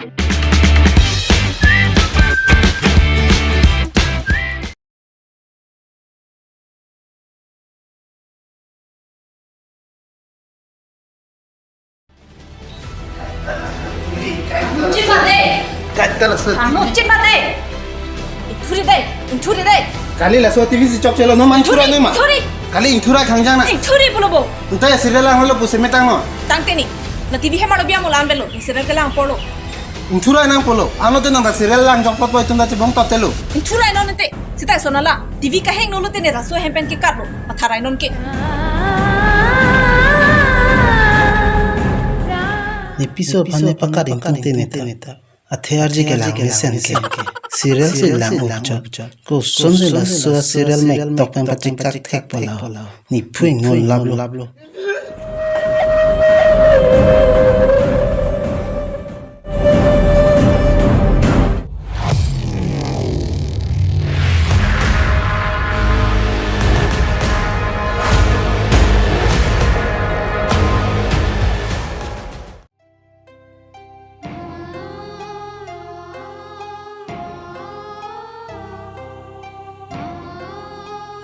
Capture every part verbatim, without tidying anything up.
Chimate. Kaita laso. Ano chimate. Inthuri dei, inthuri dei. Kali laso T V si chokchelo, non ma inthura, non ma. Inthuri. Kali inthura khangjang na. Inthuri pulo bo. Anta serial langholo pusi metanglo. Tangte ne. La T V hem arlo biang mo la-an avelo. Serial kelang apotlo. Inthura nangpulo. Ano te nang ta serial lang jokpot poi, itum ta chibong totelo. Inthura non te. Sita sonala. T V kahingno lote ne laso hem pen kekatlo. Matharai non ke. Ne piso aphan ne pakat ingtung te ne ta. Athe arje kelang mesen ke. Serial si lang-ukchot. Kosonsi laso serial mek tok pen pachekak thekpo la. Ne phuing non laplo.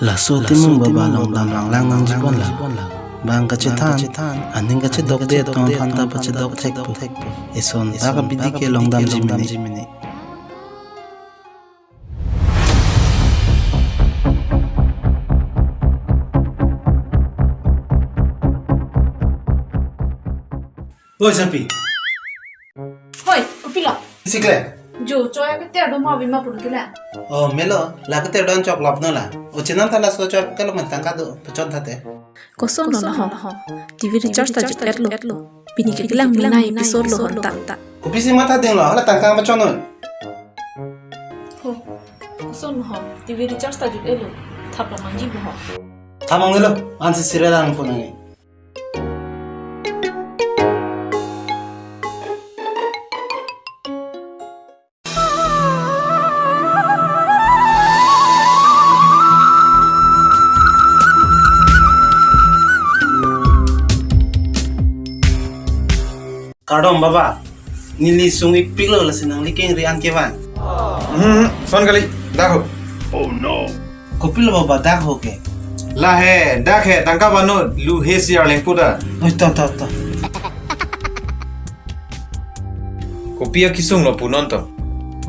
Laso Timung Baba along dam langlang nangji pon la. Bang kachethan, aning kachedokdet kangthan ta pachedok thekpo. Eson ta kabidi ke long damji mene. Oi, Sapi. Hoi, kopilo? Sikle. Jo, choya keter do ma bima pun kila. Oh, melo, la keter do an choklop no la. O chenam thala so chok kalo mantang kado, pachon thate. Kosonlo ho. T V recharge ta jut-etlo. Pini kelang mina episode lo honta. Kopisi matha dinglo, hala tangka pachon no. Ho, kosonlo ho. T V recharge ta jut-etlo. Thaplo manji bo ho. Thamong lo, ansi serial lang phone nang. Kardom baba, neli sung-ik piklo lasi nangli kengri an kevan. Hmm, son kali, dak ho. Oh no. Kopilo baba dak ho ke? Lahai, dak he, tangka vanut, lu he si arleng puta. Oi, to, to, to. Kopi akesung lo punon to?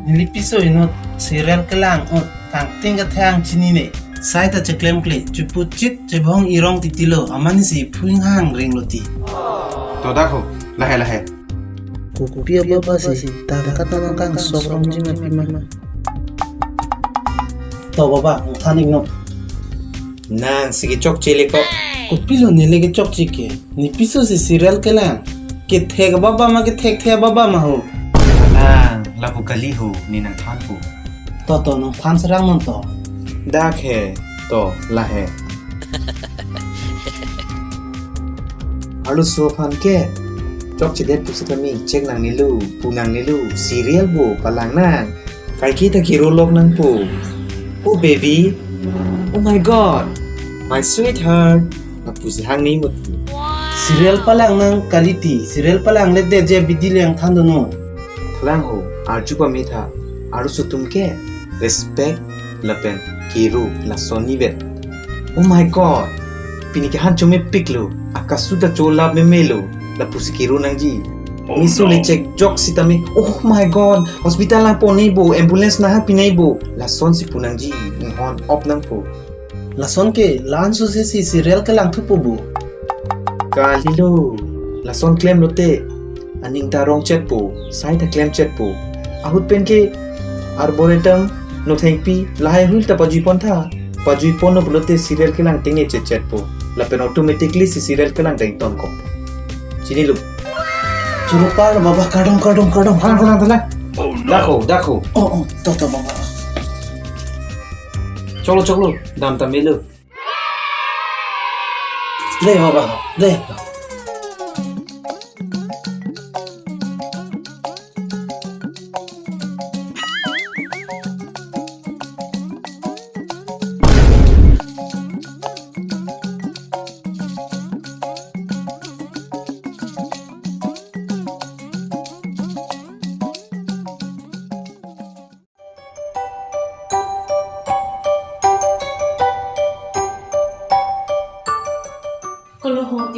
Neli piso inut, serial kelang ut, tangting kethang chinine. Sai ta cheklemkle, chupuchit chebong irong titilo, amanisi phuing hang ring lo ti. To dak ho, lahai lahai. Kopi ababa si, tangka ta nangkangsok rongji ma pima. To baba, than-ik non. Nangsi kechokche le ko. Kopilo neli kechokche ke? Ne piso si serial kelang. Kethek ababa ma kethekthe ababa ma ho? Nang, lapu kali ho, ne nangthanpo. To to, nangthan serang non to. Dak he, to, lahai. Arloso aphan ke. Chokchedet pusitame, chek nangnelo, pu nangnelo, serial bo, palang nang. Kaike ta kero lok nangpo. Oh baby. Oh my God. My sweetheart. Lapusi hang ni mut. Serial palang nang kalite, serial palangledet je bidi le nangthan dono. Thalang ho, arju pametha, arloso atum ke respect lapen kero lason nivet. Oh my God. Pini ke han chomepiklo, akasu ta cholap memelo, lapusi kero nangji. Oh, miso no. Lecek jok sitame, oh my God, hospital nangpon neibo, ambulance nahak pi neibo, lasonsi pu nangji, inghon op nangpo. Lason ke, la-an sose si serial kelang thupo bo. Kalilo, lason klemlote, aning ta rongchetpo, sai ta klemchetpo. Ahut pen ke, Arboretum, Nothengpi, lahai hul ta pajuipontha. Pajuiponlo pulote serial kelang tengnechetchetpo. Lapen automatically si serial kelang ta ingtonkok. Chinilo. Choro parlo baba, kardom, kardom, kardom, kardom. Thalang, thalang, thalang. Oh, no. Dak ho, dak ho. Oh, oh, to, to, baba. Choklo, choklo. Dam ta melo. De, baba, de.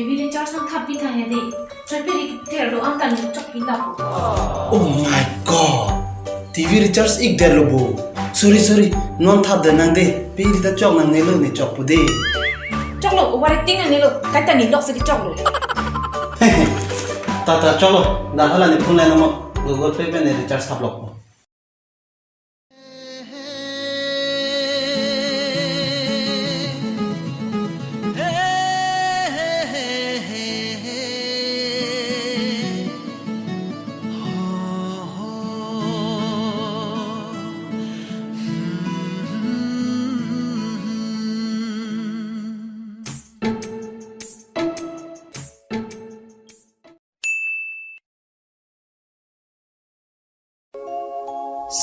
T V recharge nangthap pitha ya de. Choi pe ri der lo, ang ta ne chokpin lapo. Oh my God! T V recharge ik der lo bo. Sorry, sorry. Non thap der nang de. Pe ri ta chok nangne lo, ne chokpo de. Choklo, overacting nangne lo. Kaita ne lok si choklo. Tata choklo. Dak hala ne phone line mo. Google Pay pen ne recharge thap lok.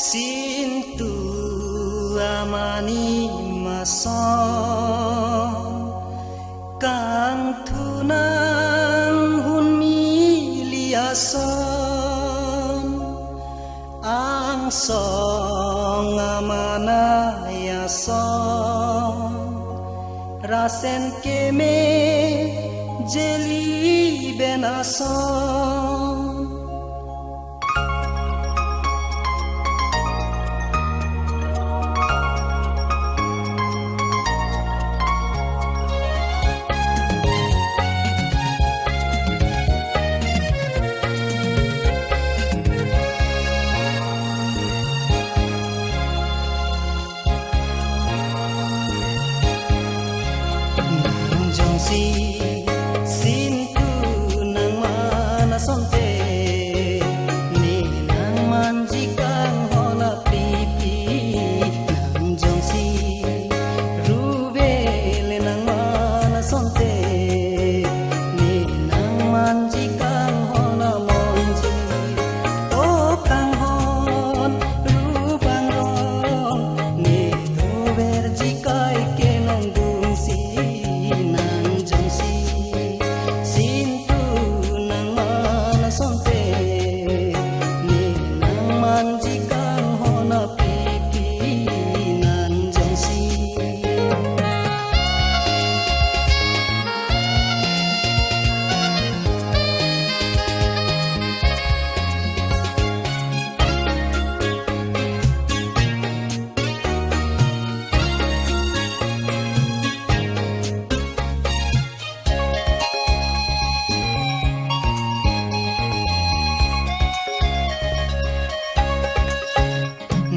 Sintu amani mason, kangthunang hunmi li ason, angsong amana ason, rasen keme jeli ben ason. Nang jongsi sintu nang man asonte, ne nang manji kanghon apipi. Nang jongsi ruvel nang man asonte, ne nang manji kanghon amonji. O kanghon ru bang rong, ne doverji kaike nangdunsi. Nang jongsi sintu nang man asonte, ne nang manji kanghon apipi. Nang jongsi.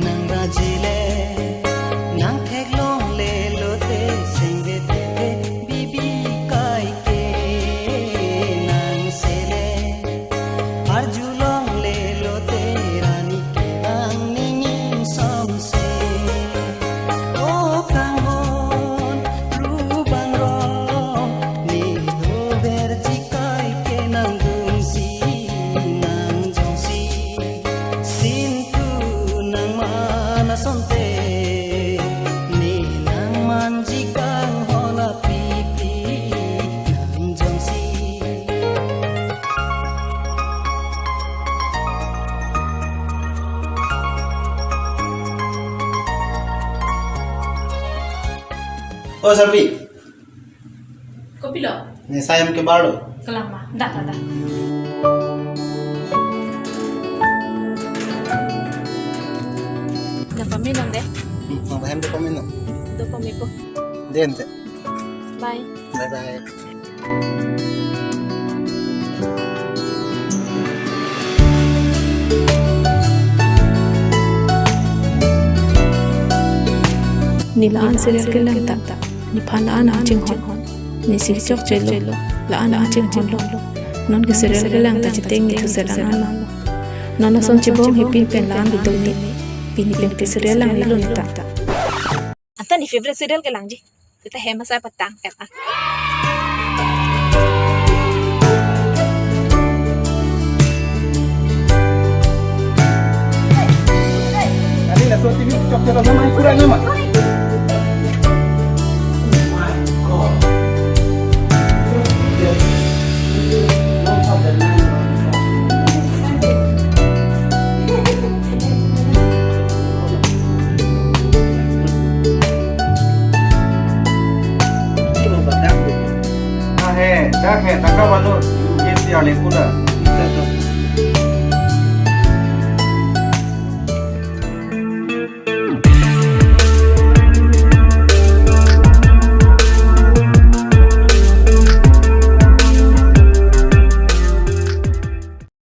Nang rajile, nang theklongle lote, sengve tete bibi kaike. Nang sele, arjulongle lote, rani kevang ning ingsamse. O kanghon ru bang rong, ne doverji kaike nangdunsi. Nang jongsi sintu nang man asonte, ne nang manji kanghon apipi. Nang jongsi. O Sarpi. Kopilo? Ne sai hem kebar lo. Kalang ma. Da, da, da. Da pamenon de? Hmm, nang hem da pamenon. Do pamepo. De ante. Bye. Bye bye. Ne la-an serial kelang ta, nephan la-an nangchinghon. Ne si chokchelo, la-an nangchinghonlo. Non ke serial kelang ta chiteng ne thu seran anlo. Non ason chibom he pin pen la-an bidom ne. Pini pen te serial langnelo ne ta. Anta ne favorite serial kelangji. Seta hem asai patang et a. Ani laso T V chokchelo nama, ikura nama. Ah, he. Dak he, dak ka mano, ye si ale kuda.